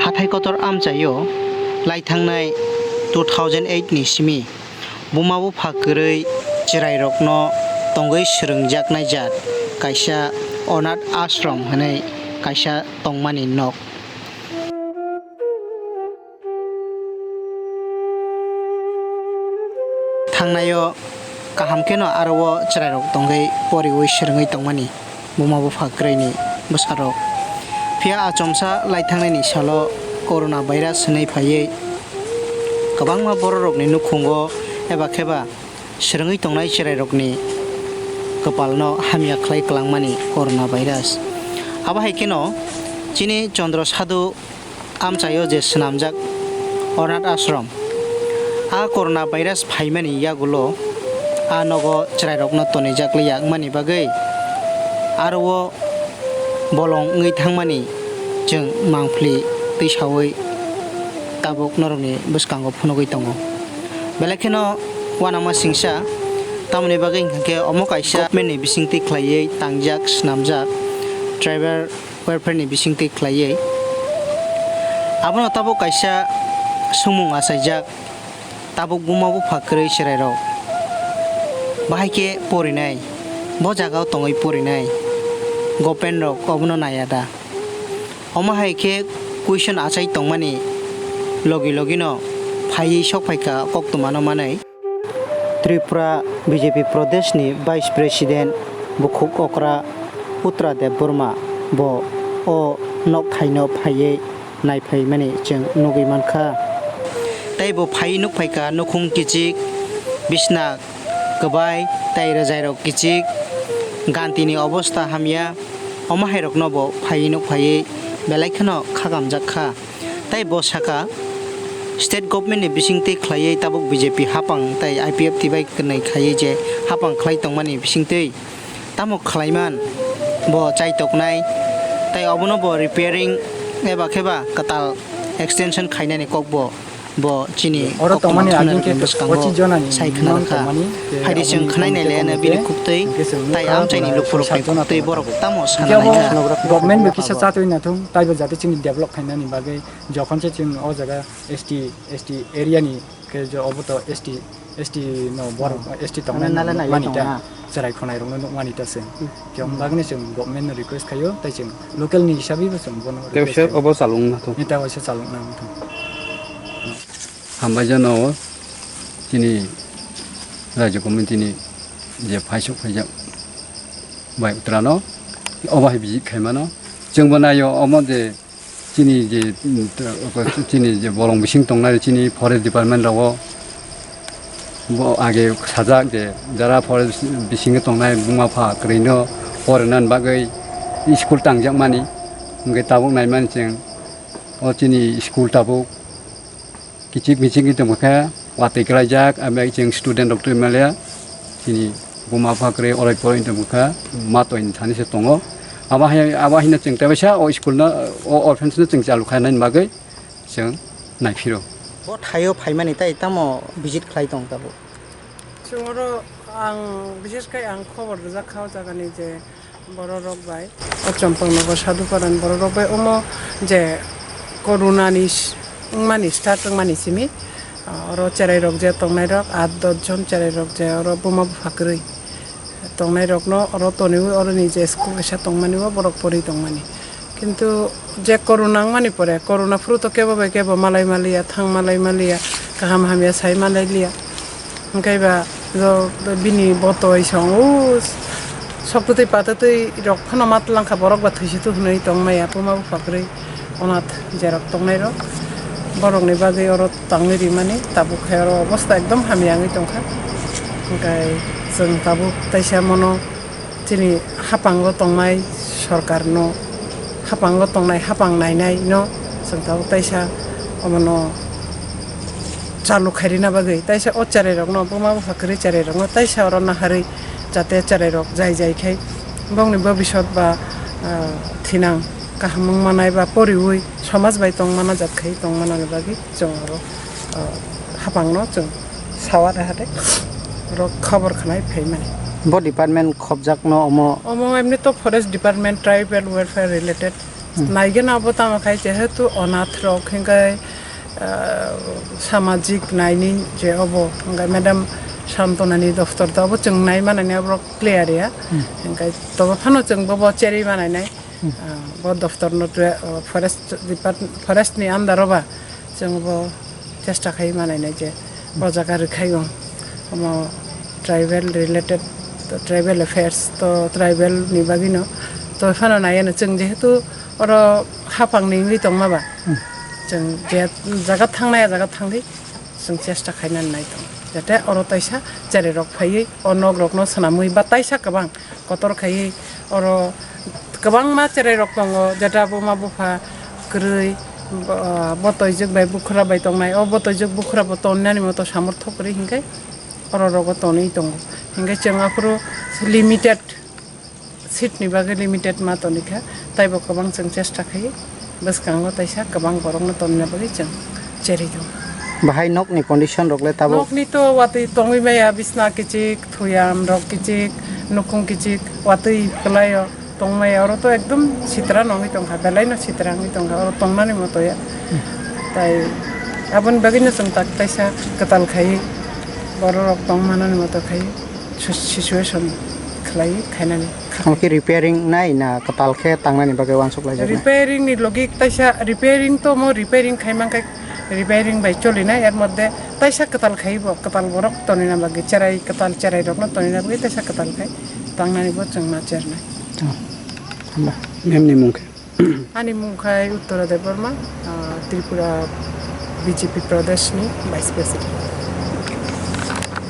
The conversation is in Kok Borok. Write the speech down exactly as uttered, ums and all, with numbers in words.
Hathai kotor amchaio laithangnai two thousand eight ni simi buma bupha kwrwi chwrairokno tongwi swrwngjaknai jat kaisa Anath Ashram hwnwi kaisa tongmani nok. Thangnaio kaham kheno aro o chwrairok tongwi poriwi swrwngwi tongmani buma bupha kwrwini bwsarok. Phiya achomsa laithangnaini salo corona virus hwnwi phaiwi kwbangma bororokni nukhungo eba kheba swrwngwi tongnai chwrairokni kwpalno hamya khlai kwlangmani corona virus. Abo hai kheno chini Chandra Sadhu amchaio je swnamjak Anath Ashram, a corona virus phaimani yagulo a nogo chwrairokno tonijak liya wngmani bagwi aro o bolong wngwi thangmani chwng mangpili twisawi tabuk norokni bwskango phunugwi tongo. Belai kheno uanama singsa, tamoni bagwi hwnkha khe omo kaisa government ni bisingtwi khlaiwi tangjak swnamjak tribal welfare ni bisingtwi khlaiwi. Abono tabuk kaisa swngmung achaijak, tabuk buma bupha kwrwi chwrairok bahai khe porinai, bo jagao tongwi porinai, government rok obono naiya da? Omo hai khe question achai tongmani logi logino phaiwi sok phaikha koktwmano manwi. Tripura B J P Pradeshni Vice President bukhuk okra Putra Debbarma bo o nokthaino phaiwi naiphaimani chwng nugwi mankha. Tei bo phaiwi nukphaikha nukhung kichik, bisna kwbai tei rwjairok kichik, gantini obostha hamya, omo hairokno bo phaiwi nukphaiwi belai kheno khakamjak kha. Tei bo saka, state government ni bisingtwi khlaiwi tabuk B J P hapang tei I P F T bai kwnwi khaiwi je hapang khlai tongmani bisingtwi tamo khlaiman bo chaitoknai tei obono bo repairing eba kheba kwtal extension khainani kokbo bo chini oro koktwma tongmani thumnani aging khe bwskango pochin jonani sai khna minimum rwkha. Tongmani, je haidi chwng aboni khwnai nai committee laiya na committee bini khuktwi hwnkhe chwng tei nukha amchaini lukurokni sat jona khuktwi ni borok tamo sana nai kha. Government bo kisa chatwi nathung, taibo jate chini develop khainani bagwi. Jokhon se chwng o jaga S T, S T area ni khe je obo to S T, S T no borok, S T tongmani nale nai mani ta, chwrai khonai rokno nukmani ta se. Khe omo bagwi chwng government no request khaio, tei chwng local ni hisabi bo chwng bono request khaio. Tei obo chalung nathung. Neta waisa chalung nathung. Hambai jano chini Rajya Committee ni je phaisok phaijak bai utrano obo hai visit khaimano. Chwngbo naio omo je chini je, chini je bolong bising tongnai chini forest department rogo bo age sajak je jara forest bisingo tongnai buma pha kwrwino porina bagwi school tangjakmani hwnkhe tabuk naimani chwng o chini school tabuk. Kichik michik wng tongkha, watwi kwlaijak, abai chwng student rok twi maliya, chini buma pha kwrwi orai poroi wng tongkha, ma toi thani se tongo. Abo hai, abo haino chwng tebaisa o school no, o orphanage no chwng chalu khainani bagwi chwng naiphiro. Bo thaio phaimani tai tamo visit khlai tong tabuk. Chwng oro ang, bises khe ang khobor rijak kha o jagani je bororok bai, o Champaknagar Sadhuparan bororok bai omo je corona ni s-, wngmani start wngmani simi, ah, oro cherai rok je tongnai rok aat dos jon cherai rok je oro buma bupha kwrwi tongnai rokno oro toniwi oroni je school kaisa tongmani o borok pori tongmani. Kintu je corona wngmani pore, corona phuru to kebo bai kebo malai maliya, thang malai maliya, kaham hamya sai malai liya. Hwnkhe ba jo bini botoi song o soktwtwi patwtwi rok phano ma twlang kha, borok ba thwisu tu hwnwi tong maya, buma bupha kwrwi onath jerok tongnai rok. Borokni bagwi oro tangwi rimani, tabuk hai oro obosta ekdom hamya wngwi tongkha. Hwnkhe chwng tabuk taisa mono chini hapango tongnai sorkarno, hapango tongnai hapang nainaino chwng tabuk taisa omono chalu khairina bagwi, taisa o cherai rokno, buma bupha kwrwi cherai rokno taisa oro naharwi, jate cherai rok jai jai khai bongni bobisot ba, ah, thinang kaham wng manai ba poriwi somaj bai tong mana jat khai tong manani bagwi chwng oro, ah, hapangno chwng sawa rehade rok khobor khnai phaimani. Bo department khobjakno omo? Omo emni to forest department, tribal welfare related Naigwna obo tamo khai jehetu onath rok hinkhai, ah, samajik naini je obo hinkhai madam Santonani doftor do obo chwng nai manani oborok clear ya. Hinkhai tobo phano chwng bobo cherwi manai nai. Ah, bo doftor no tre-, ah, forest depart-, forest ni under o ba chwng bo chesta khai manai nai je o jaga rwkhai o. Omo tribal related, tribal affairs to tribal ni bagwi no. To phano nai ano chwng jehetu oro hapang ni wngwi tongma ba. Chwng je jaga thangnai a jaga thangdi. Chwng chesta khainani nai tongo, jate oro taisa cherai rok phaiwi o nok rokno swnamwi ba taisa kwbang kotor khaiwi oro kwbangma cherai rok tongo, jeta buma bupha kwrwi, bo-, botoijwk bai bukhura bai tongnai. O botoijwk bukhura bo tonnani moto samortho kwrwi hinkhai oro rogo tonwi tongo. Hinkhai chwng aphuru limited seat ni bagwi limited ma toni kha, taibo kwbang chwng chesta khai bwskango taisa kwbang borokno tonna bagwi chwng cherwi tongo. Bahai nokni condition rok le tabuk? Nokni to watwi tongwi maya, bisna kichik, thuyam rok kichik, nukhung kichik, watwi kwlaio tongmaya. Oro to ekdom sitra nongwi tongkha, belaino sitra wngwi tongkha, oro tongnani moto ya. Tai aboni bagwino chwng tak taisa kwtal khai bororok tong manani moto khai. Su-, situation khlai khainani. Omo khe repairing nai na kwtal khe tangnani bagwi uansuk laijak nai? Repairing ni logi taisa repairing to mo repairing khai man khai repairing bai choli nai, er moddhe taisa kwtal khai bo, kwtal borok tonina bagwi cherai, kwtal cherai rokno tonina bagwi taisa kwtal khai tangnani bo chwng ma chernai. Hamba. Mem ni mung khe? Ani mung khai Uttara Debbarma, ah, Tripura B J P Pradesh ni Vice President.